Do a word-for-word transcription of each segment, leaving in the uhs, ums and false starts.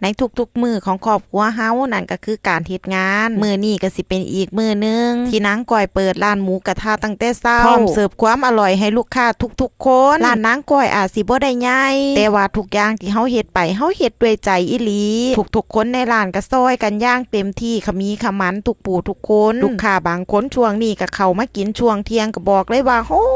ในทุกๆมื้อของครอบครัวเฮา นั่นก็คือการเฮ็ดงาน มื้อนี้ก็สิเป็นอีกมื้อหนึ่งที่นางก้อยเปิดร้านหมูกระทะตั้งแต่เช้า พร้อมเสิร์ฟความอร่อยให้ลูกค้าทุกๆคน ร้านนางก้อยอาจสิบ่ได้ใหญ่ แต่ว่าทุกอย่างที่เฮาเฮ็ดไป เฮาเฮ็ดด้วยใจอีหลี ทุกๆคนในร้านก็ซ่อยกันอย่างเต็มที่ ขมีขมันทุกผู้ทุกคน ลูกค้าบางคนช่วงนี้ก็เข้ามากินช่วงเที่ยง ก็บอกเลยว่าฮ้อ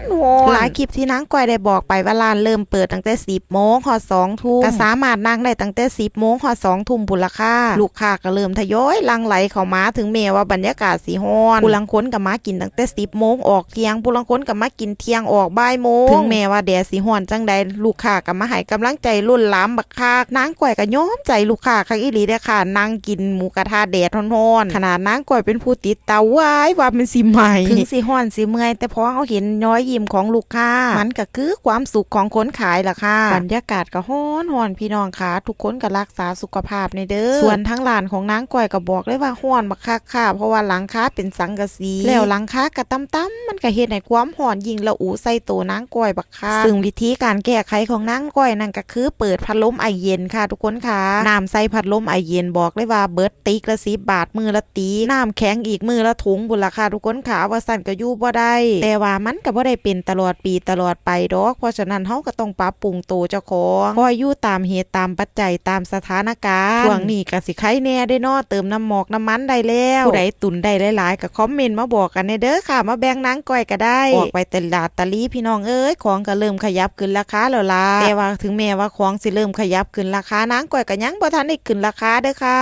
นๆ หลายคลิปที่นางก้อยได้บอกไปว่าร้านเริ่มเปิดตั้งแต่สิบโมงฮอดสองทุ่ม ก็สามารถนั่งได้ตั้งแต่สิบโมงฮอดสองทุ่มพู้นล่ะค่ะ ลูกค้าก็เริ่มทยอยหลั่งไหลเข้ามา ถึงแม้ว่าบรรยากาศสิฮ้อน ผู้ลางคนก็มากินตั้งแต่สิบโมงออกเที่ยง ผู้ลางคนก็มากินเที่ยงออกบ่ายโมง ถึงแม้ว่าแดดสิฮ้อนจั่งใด ลูกค้าก็มาให้กำลังใจล้นหลามบักคัก นางก้อยก็ยอมใจลูกค้าคักอีหลีเด้อค่ะ นั่งกินหมูกระทะแดดฮ้อนๆ ขนาดนางก้อยเป็นผู้ติดเตา ว้าย ว่ามันสิไหม้ ถึงสิฮ้อนสิเมื่อย แต่พอเฮาเห็นรอยยิ้มของลูกค้า มันก็คือความสุขของคนขายล่ะค่ะ บรรยากาศก็ฮ้อนๆ พี่น้องค่ะ ทุกคนก็รักษาสุขภาพแหน่เด้อ ส่วนทางร้านของนางก้อยก็บอกเลยว่าฮ้อนบักคักค่ะ เพราะว่าหลังคาเป็นสังกะสี แล้วหลังคาก็ต่ำๆ มันก็เฮ็ดให้ความฮ้อนยิ่งระอุใส่โตนางก้อยบักคัก ซึ่งวิธีการแก้ไขของนางก้อยนั่นก็คือเปิดพัดลมไอเย็นค่ะทุกคนค่ะ น้ำใส่พัดลมไอเย็นบอกเลยว่าเบิด ติ๊กละสิบบาท มื้อละติ๊ก น้ำแข็งอีกมื้อละถุงพู้นล่ะค่ะทุกคนค่ะ ว่าซั่นก็อยู่บ่ได้ แต่ว่ามันก็บ่ได้เป็นตลอดปีตลอดไปดอก เพราะฉะนั้นเฮาก็ต้องปรับปรุงโตเจ้าของ คอยอยู่ตามเหตุตามปัจจัยตามสถานการณ์ ช่วงนี้ก็สิไคแหน่เด้เนาะ เติมน้ำหมอกน้ำมันได้แล้ว ผู้ใดตุนได้หลายๆ ก็คอมเมนต์มาบอกกันแหน่เด้อค่ะ มาแบ่งนางก้อยก็ได้ ออกไปตลาดตะลีพี่น้องเอ้ย ของก็เริ่มขยับขึ้นราคาแล้วล่ะ แต่ว่าถึงแม้ว่าของสิเริ่มขยับขึ้นราคา นางก้อยก็ยังบ่ทันได้ขึ้นราคาเด้อค่ะ